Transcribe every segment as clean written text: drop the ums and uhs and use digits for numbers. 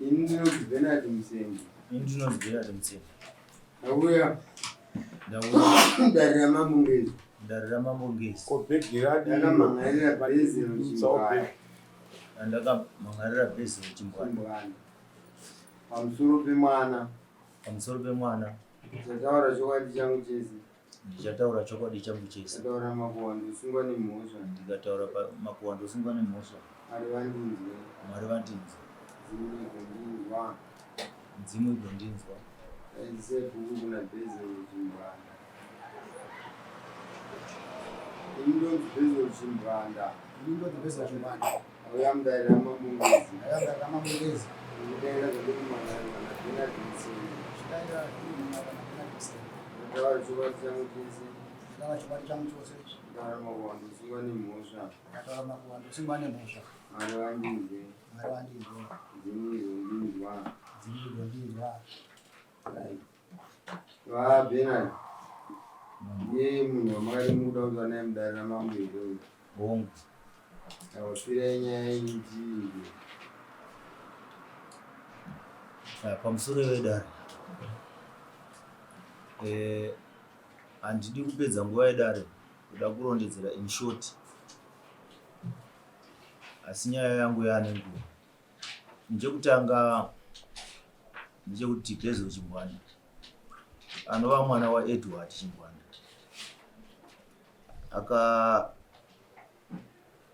Ini ndinonzi Bernard Musengi. Ini ndinonzi Bernard Musengi. Ndauya. Ndauya. Dare raMambo Ngezi. Dare raMambo Ngezi. Ko bhegi radi. Ndakamhan'arira Basil Chimbwana. Ndakamhan'arira Basil Chimbwana. Chimbwana. Pamusoro pemwana. Pamusoro pemwana. Ndichataura chokwadi changu chese. Ndichataura chokwadi changu chese. Ndikataura makuhwa ndosungwa nemhosva. Ndikataura makuhwa ndosungwa nemhosva. Mwari vandinzwe. Mwari vandinzwe. Dzimu igondinzwa. Dzimu igondinzwa. Aise bhuku kuna Basil Chimbwanda. Ini ndonzi Basil Chimbwanda. Ini ndonzi Basil Chimbwanda. Auya mudare raMambo Ngezi. Auya mudare raMambo Ngezi. Ndinodaira zvandiri kumhan'ara naBernard Musengi. Ndichidaira zvandiri kumhan'ara naBernard Musengi. Ndinotaura chokwadi changu chese. Ndinotaura chokwadi changu chose. Ndinotaura makuhwa ndosungwa nemhosva. Ndikataura makuhwa ndosungwa nemhosva. Mwari vandinzwe. Mwari vandinzwe. Dzimu igondinzwa. Dzimu igondinzwa. Right. VaBernard. Ndiye munhu wamakati mukuda kutaura naye mudare raMambo here uyu? Hongu. Tawapirai nyaya iyi tiinzwe. Ah, pamusoro wedare eh, handidi kupedza nguva yedare kuda kurondedzera in short asi nyaya yangu yaane nguva chekutanga ndechekuti Basil Chimbwanda anova mwana waEdward Chimbwanda aka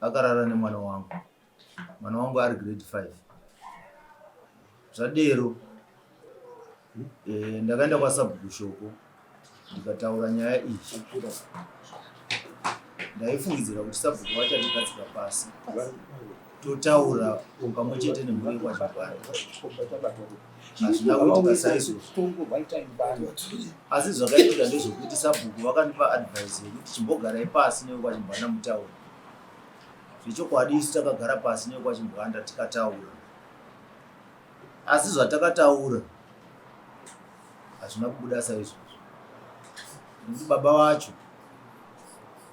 akarara nemwana wangu mwana wangu ari grade 5 zvadero eh, ndakaenda kwasabhuku shoko ndikataura nyaya iyi ndaifungidzira kuti sabhuku vachandigadzika pasi totaura pamwe chete nemhuri yekwachigwara hazvina kuitika saizvozvo asi zvakaitika ndezvekuti sabhuku vakandipa advice yekuti chimbogarai pasi nevekwachimbwana mutaura zvechokwadi isu takagara pasi nevekwachimbwanda tikataura asi zvatakataura hazvina kubuda saizvozvo nekuti baba vacho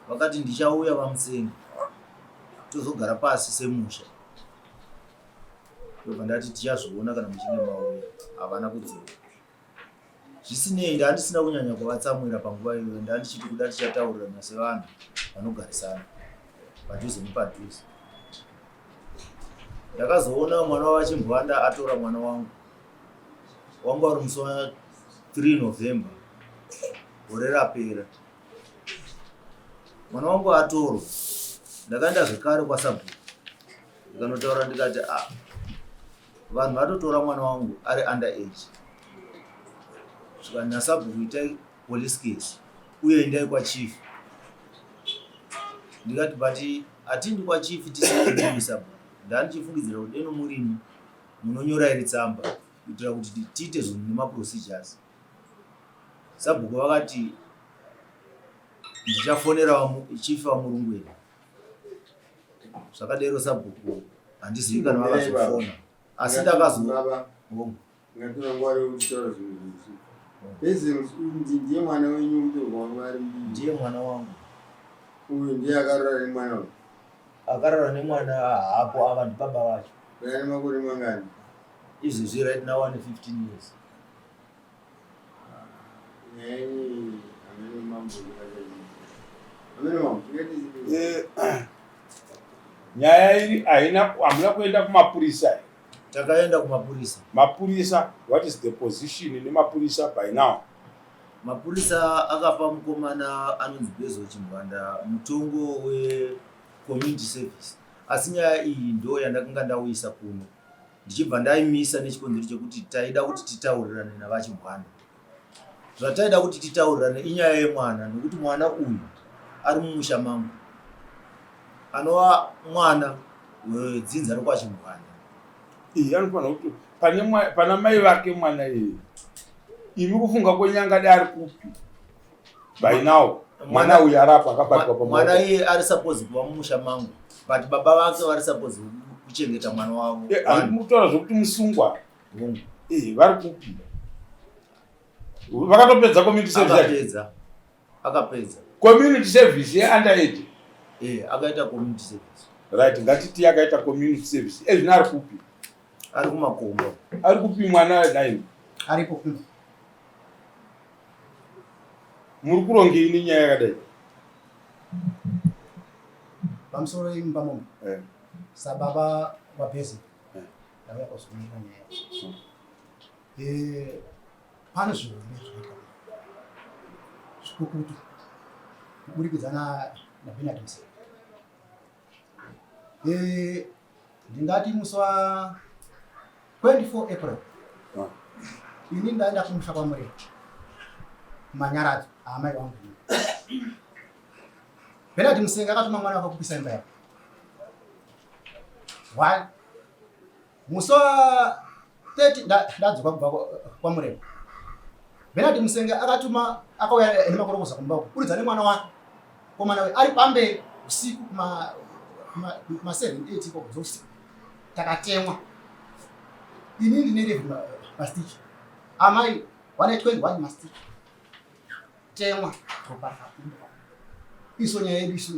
vakati ndichauya vamusengi tozogara pasi semusha ndobva ndati tichazviona kana muchinge mauya havana kudzoka zvisinei ndandisina kunyanya kuvatsamwira panguva iyoyo ndandichiti kuda tichataurirana sevanhu vanogarisana padhuze nepadhuze ndakazoona mwana wavachimbwanda atora mwana wangu wangu ari musi wa 3 November gore rapera mwana wangu atorwa ndakaenda zvekare kwasabhuku ndikanotaura ndikati ah, vanhu vatotora mwana wangu ari under age zvikanzi nasabhuku itai police case uye endai kwachief ndikati but hatindi kwachief tisina sabhuku ndandichifungidzira kuti deno murimi munonyora iri tsamba kuitira kuti tiite zvinhu nemaprocedures sabhuku vakati ndichafonera chief vamurungweni zvakadero sabhuku handizivi kana vakazofona asi ndakazo Ngatora nguva yekutaura zvinhu izvi. Basil ndiye mwana wenyu kutorwa wanga ari mudiki. Ndiye mwana wangu. Uyu ndiye akarara nemwana uyu. Akarara nemwana hapo ava ndibaba vacho. Ane makore mangani? Izvezvi right now ane 15 years. Nyaya yenyu hameno mambo. Hameno mambo. Eh, nyaya iri haina hamuna kuenda kumapurisa Takaenda kumapurisa. Mapurisa, what is the position nemapurisa by now? Mapurisa akapa mukomana anonzi Bezo Chimbwanda mutongo wecommunity service asi nyaya iyi ndo yandakanga ndauyisa kuno ndichibva ndaimisa nechikonzero chekuti taida kuti titaurirane navaChimbwanda. Zvataida kuti titaurirane inyaya yemwana nekuti mwana uyu ari mumusha mangu anova mwana wedzinza rekwaChimbwanda. Iyi anofanira kuti pane pana mai vake mwana iyeye. Imi kufunga kwenyu angade ari kupi? By now mwana uyu arapa akabatwa pa mwana iye ari suppose kuva mumusha mangu but baba vake vari suppose kuchengeta mwana wavo. Eh, ari kutaura zvekuti musungwa. Eh, vari kupi? Vakatopedza community service. Akapedza. Akapedza. Community service ye under age. Eh, akaita community service. Right, ngatiti akaita community service. Ezvino ari kupi? Ari kumakomba. Ari kupi mwana dai? Aripo kumba. Muri kurongei nenyaya yakadai? Pamusoro imba momo. Eh. Sababa waBhezi. Eh. Ndauya kuzomira nyaya. Eh, pane zvihombe zvakaita zvikukutu kuburikidza naBernard Museve. Eh, ndingati musi wa 24 April ah. ini ndaenda kumusha kwaMurehwa kumanyaradzo aamai vangu. Bernard Musenge akatuma mwana wake kupisa imba yake. One musi wa 30 ndadzoka kubva kwaMurehwa. Bernard Musenge akatuma akauya nemakorokoza kumba uko kuridza nemwana wake komana uyu ari pamberi usiku kuma kuma 7 8 ikoko dzousiku takatemwa. Ini ndine 11 mastitch, amai vane 21 mastitch. Temwa ropa rakabuda. Iso nyaya yedu isu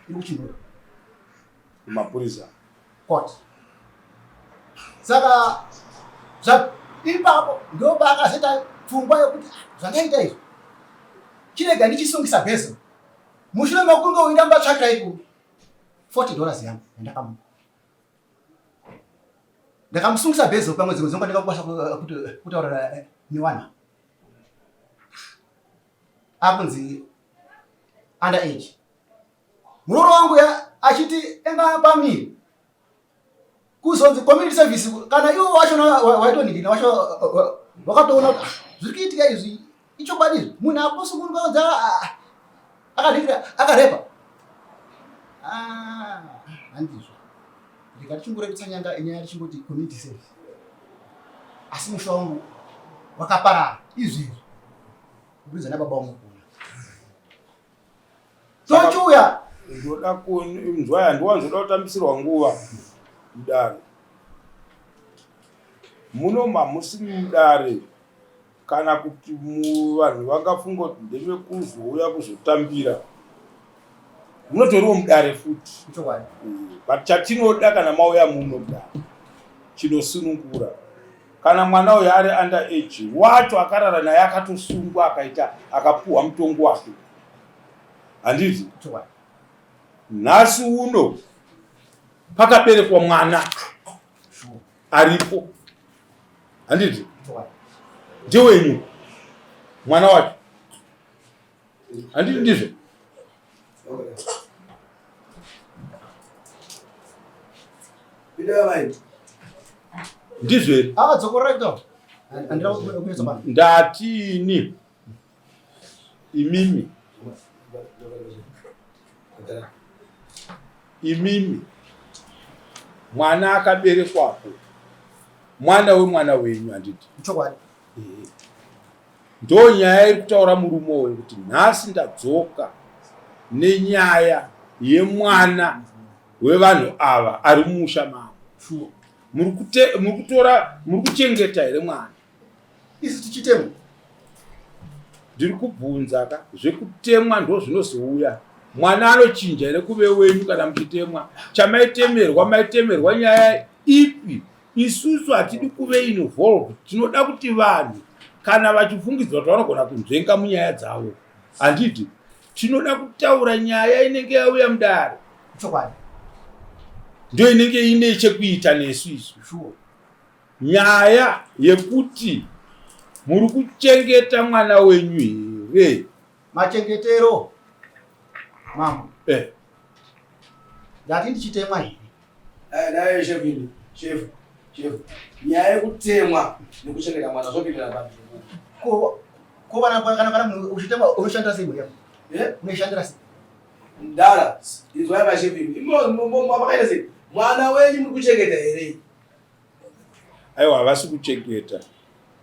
iri kuchinhura kumapurisa court. Saka ipapo ndopaakazoita pfungwa yekuti ah, zvandaita izvi chirega ndichisungisa Bezo mushure mekunge uyu ndambatsvakira iku 40 dollars yangu yandakamupa. Ndakamusungisa Bezo pamwe dzimwe dzenguva ndingakwanisa kutaura eh, newana akunzi under age muroora wangu ya achiti enga pamiri kuzonzi community service kana iwo wacho waitonhingina wacho wakatoona kuti ah, zviri kuitika izvi ichokwadi izvi munhu akusungunudza ah, akadikira akarepa ah, handizvo ndikati chingorerutsa nyanga nyaya tichingoti community service asi musha wangu wakaparara izvezvi kubudza nababa wangu kuona tochiuya ndoda kunzwa handiwanzoda kutambisirwa nguva mudare muno mamusi mudare kana kuti vanhu vangafunga kuti ndevekuzouya kuzotambira munotoriwo mudare futi but chatinoda kana mauya muno mudare chinosunungura kana mwana uyo ari under age wacho akarara naye akatosungwa akaita akapuhwa mutongo wake handiti nhasi uno pakaberekwa mwana aripo handiti ndewenyu mwana wacho handiti ndizvo ndizvo here ah, ndatini imimi imimi mwana akaberekwapo mwana wemwana wenyu handiti chokwadi eh. ndo nyaya iri kutaura murume uyu kuti nhasi ndadzoka nenyaya yemwana wevanhu ava ari mumusha mavo muri kutora muri kuchengeta here mwana Isu tichitemwa. Ndiri kubvunza ka zvekutemwa ndozvinozouya. Mwana anochinja here kuve wenyu kana muchitemwa? Chamaitemerwa maitemerwa nyaya ipi? Isusu hatidi kuve involved. Tinoda kuti vanhu kana vachifungidzwa kuti vanogona kunzvenga munyaya dzavo. Handiti tinoda kutaura nyaya inenge yauya mudare. Chokwadi. Ndiyo inenge ine chekuita nesu isu. Sure. Nyaya yekuti muri kuchengeta mwana wenyu here? Machengetero mambo. Eh. Ndati ndichitemwa here? Eh, dai chef ini, chef, chef. Nyaya yekutemwa nekuchengeta mwana zvopindira papi? Ko ko vana kana kana munhu uchitemwa unoshandira sei mhuri yako? Eh? Unoishandira sei? Mdara, izwai vachef ini. Imo makaita sei? Mwana wenyu muri kuchengeta here? Aiwa havasi kuchengeta.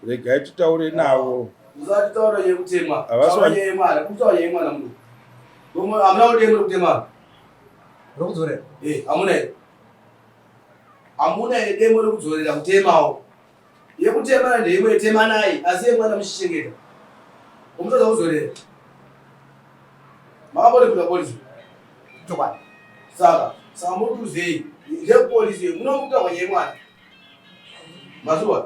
Regai titaure navo. Usatitaura yekutemwa. Taura nyaya yemwana. Kutaura nyaya yemwana muno. Hamuna kudemo rekutema. Rekudzorera. Eh, hamuna here? Hamuna here demo rekudzorera kutemawo? Yekutema ndeimwe temanai asi yemwana muchichengeta. Umutadza kudzorera. Makambori kuda polisi. Chokwadi. Saka, saka muri kuzei? Ndekupolisi iyo munomuka kwanyaya yemwana. Mazuva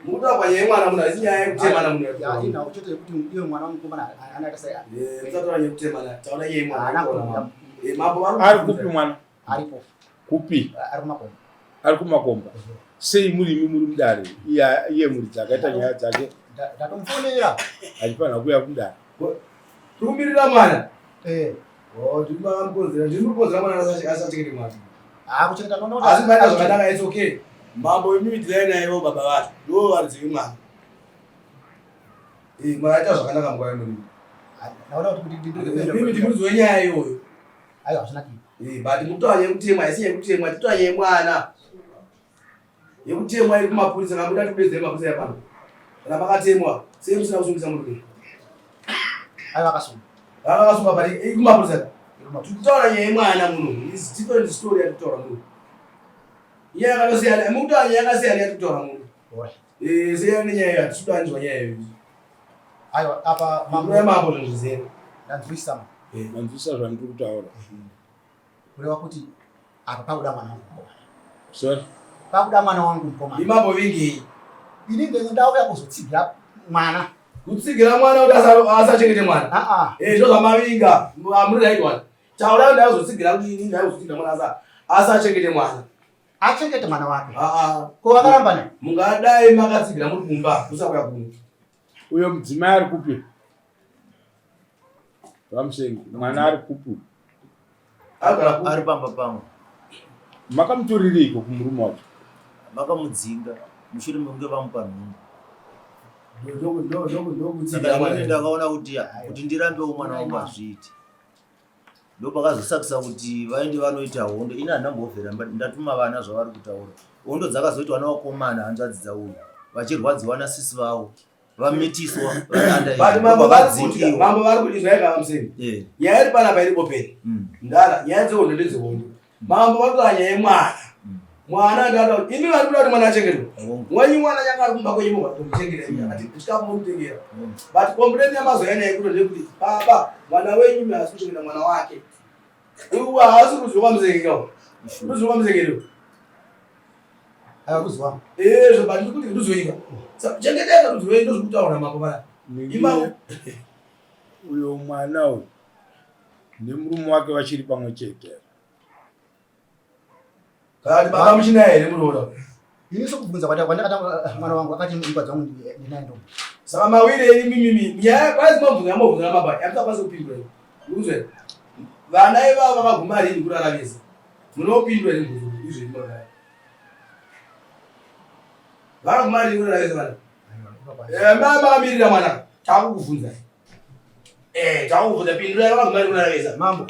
mukuta kwanyaya yemwana muno haisi nyaya yekutemana muno. Ya ina chete yekuti iye mwana wangu mukomana ana akaita sei? Eh, musatora nyaya yekutemana, taura nyaya yemwana. Haana kuuya. Eh, mambo vari Ari kupi mwana? Aripo. Kupi? Ari kumakomba. Ari kumakomba. Sei muri imi muri mudare? Iye iye muridzi akaita nyaya dzake Ndatomufonera. achifanira kuuya kudare. Tikumirira mwana. Eh. Oh, ndiri mamukonzera, ndiri mukonzera mwana asachengete mwana. Ah, kuchengeta nono. Asi maita zvakanaka, it's okay. Mambo imimi dirai naivo baba vacho. Ndivo varidzi vemwana. Eh, maita zvakanaka nguva ino. Ndaona kuti kuti Mimi ndiri muridzi wenyaya iyoyo. Aiwa, hazvina kuipa. Eh, but mukutaura nyaya yekutemwa, haisi nyaya yekutemwa, titaura nyaya yemwana. Yekutemwa iri kumapurisa, kana muda tikubetsere mapurisa yapano. Kana makatemwa, sei musina kusungisa murume? Aiwa, akasunga. Vanga vakasungwa but iri kumapurisa. Tikutaura nyaya yemwana muno. Is different story yatikutaura muno. Nyaya yakatosiyana, mukutaura nyaya yakasiyana yatikutaura muno. Alright. Eh, siyana nenyaya iyo, hatisi kudanzwa nyaya iyo. Aiwa, apa mambo mambo zvinhu zvizere. Ndanzwisisa mambo. Manzwisisa zvandiri kutaura. Kureva kuti apa pakuda mwana wangu mukomana. Sorry. Pakuda mwana wangu mukomana. Imambo vingei. Ini ndenge ndauya kuzotsigira mwana. Kutsigira mwana kuti asachengete mwana. Ah ah. Eh, ndozvo zvamavinga. Muri right one. Taura ndaizotsigira kuti ini ndaizotsigira mwana asachengete mwana. Achengete mwana wake. Ah ah. Ko vakaramba ne? Mungadai makatsigira muri kumba musauya kuno. Uyo mudzimai ari kupi? Vamusengi, mwana ari kupi? Agara kupi? Ari pamba pangu. Makamutorireiko kumurume wacho? Vakamudzinga mushure mekunge vamupa nhumbu. Ndokutsigira Saka mwana. inini ndakaona kuti kuti ndirambewo mwana wangu hazviiti. Ndopakazosakisa kuti vaende vanoita hondo. Ini handina kumbobvira ndatuma vana zvavari kutaura. Hondo dzakazoitwa nevakomana hanzvadzi dzauyu vachirwadziwa nasisi vavo vamitiswa vari But mambo vari kuti vadzingiwa. mambo vari kuti izvai kava musengi. Nyaya iri panapa iri open. Ndara nyaya dzehondo ndedzehondo. Mambo vari kutaura nyaya yemwana. Mwana ndada kuti imi vari kuda kuti mwana achengetwe. Mwanyi mwana nyanga ari kumba kwenyu mukatomuchengeta imi akati chikafu mumutengera. But complaint yamazoya nayo kuno ndeyekuti baba mwana wenyu imi haasi kuchengeta mwana wake. Uyu haasi rudzi rwaMusenge kawo. Rudzi rwaMusenge iro. Aiwa, rudzi rwangu. Eh, zvo but ndiri kuti rudzi rwenyu. Saka chengetedza rudzi rwenyu ndozviri kutaura mambo vaya. Imamo Uyo mwana uyu nemurume wake vachiri pamwe chete. Kana kuti baba muchinaye here muroora? Ini sokubvunza kwandakata mwana wangu akati mukadzi wangu ndinaye ndombi. Saka mawiri enyu mimimi nyaya kwazi mabvunza yamobvunza namababa yamusakwanisa kupindura iyo. Ndikuzwe. Vana ivavo vakaguma rini kurara vese? Munopindura here mubvunzo izvo imi mababa? Vakaguma rini kurara vese vana? Eh, mama makamirira mwana. Takukubvunza. Eh, takukubvunza pindurai vakaguma rini kurara vese. Mambo.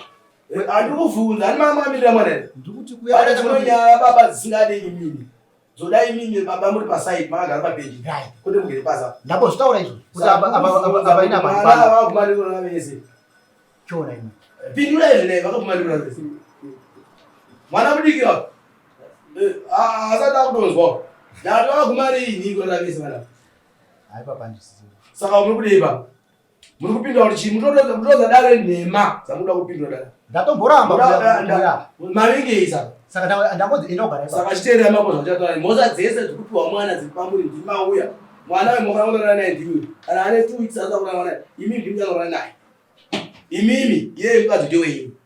Eh, andikubvunza, ani mama makamirira mwana here? Ndikuti kuya Pane dzimwe nyaya baba dzisingade imimi. Dzoda imimi baba muri paside makagara pabenji. Right. Kwete mugere pasi apa. Ndambozvitaura izvo. Kuti apa apa apa apa ina apa. Vakaguma rini kurara vese. Chiona imi. Pindura izvi naye vakaguma rini kurara vese. Mwana mudiki wa. Eh, asati akutonzwa. Ndati vakaguma rini kurara vese vana. Hayi papa ndisizi. Saka muri kudei baba? Muri kupindura kuti chii? Mutorodza dare nhema dzamunoda kupindura dare. Ndatomboramba kuya. Mavinge saka. Saka ndangonzi enda ugara ipapo. Saka chiteerera mambo zvachataura. Mhosva dzese dzikupiwa mwana dziri pamuri ndimauya. Mwana uyu munofanira kurara naye ndimi. Kana ane 2 weeks asina kurara naye, imimi ndimi muchanorara naye. Imimi, iye mukadzi ndewenyu.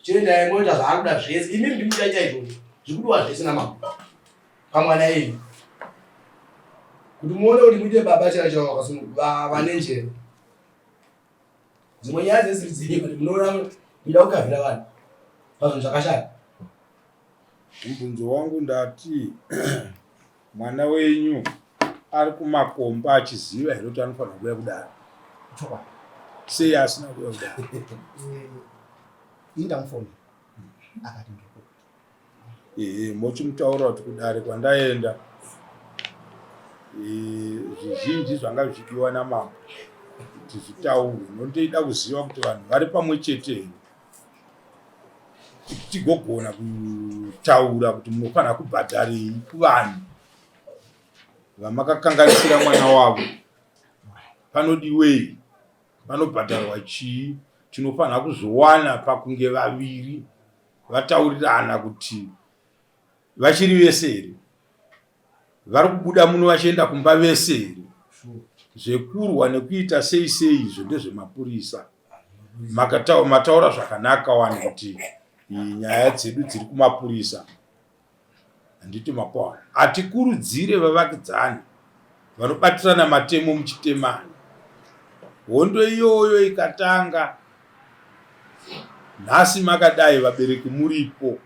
Chiendai moita zvaari kuda zvese. Imimi ndimi muchaita izvozvo. Zvikudiwa zvese namambo. Pamwana iyu. Kuti muone kuti muite baba chaivo chaivo vakasununguka, vane njere. Dzimwe nyaya dzese dziri dzenyu kuti munoona kuda kukavhira vanhu pazvinhu zvakashata. Mubvunzo wangu ndati mwana wenyu ari kumakomba achiziva here kuti anofanira kuuya kudare? Chokwadi. Sei asina kuuya kudare? Ini ndamufoni akati ndiko. Ehe, mochimutaura kuti kudare kwandaenda zvizhinji zvanga zvichidiwa namambo kuti zvitaurwe, nondoida kuziva kuti vanhu vari pamwe chete here kuti tigogona kutaura kuti munofanira kubhadharei kuvanhu vamakakanganisira mwana wavo, panodiwei, panobhadharwa chii, tinofanira kuzowana pakunge vaviri vataurirana kuti Vachiri vese here? Vari kubuda muno vachienda kumba vese here? Zvekurwa nekuita sei sei izvo ndezvemapurisa. Mataura zvakanaka wani kuti nyaya dzedu dziri kumapurisa. Handiti mapaona. Hatikurudzire vavakidzani vanobatirana matemo muchitemana. Hondo iyoyo ikatanga nhasi makadai vabereki muripo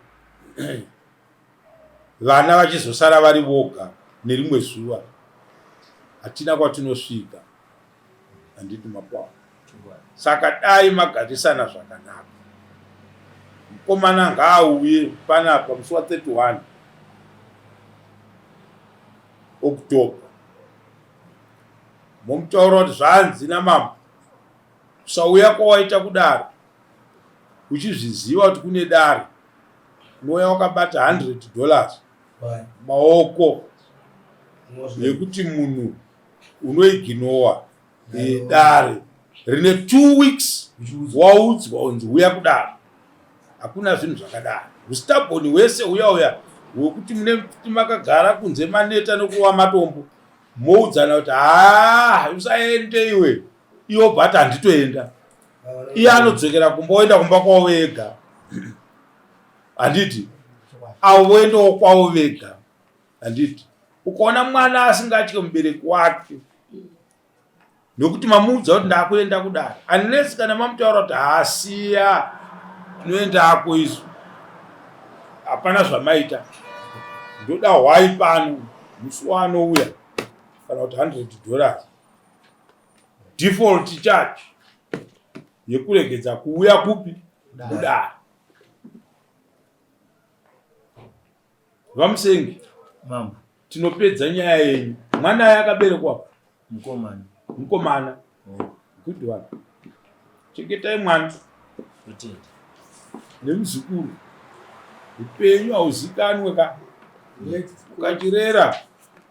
vana vachizosara vari voga nerimwe zuva hatina kwatinosvika. Handiti mapaona. Saka dai magarisana zvakanaka. Mukomana ngaauye panapa musi wa 31 October. Momutaura kuti zvanzi namambo kusauya kwawaita kudaro uchizviziva kuti kune dare unouya wakabata 100 dollars maoko yekuti munhu unoiginowa dare rine two weeks waudzwa unzi huya kudare hakuna zvinhu zvakadaro ustaboni hwese huya uya hwekuti mune makagara kunze maneta nekuwa matombo moudzana kuti haa usaende iwe iwe obva ati handitoenda iye anodzokera kumba oenda kumba kwavo vega handiti avo voendawo kwavo vega Handiti ukaona mwana asingatye mubereki wake nokuti mamuudza kuti ndakuenda kudare unless kana mamutaura kuti hasiya tinoendako isu hapana zvamaita ndoda hwai pano musi waanouya kana kuti 100 dollars default charge yekuregedza kuuya kupi kudare. VaMusengi, Mambo. Tinopedza nyaya yenyu. Mwana aye akaberekwa mukomana. Mukomana. Oh. Good one. Chengetai mwana. Totenda. Nemuzukuru. Upenyu hauzikanwe ka. Ukachirera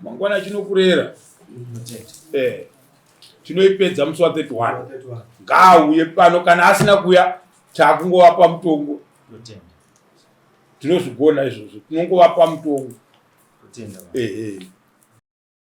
mangwana chinokurera. Eh. Tinoipedza musi wa 31. Ngaauye pano kana asina kuya takungovapa mutongo. Totenda. Tinozvigona izvozvo. Tinongovapa mutongo. Ehe.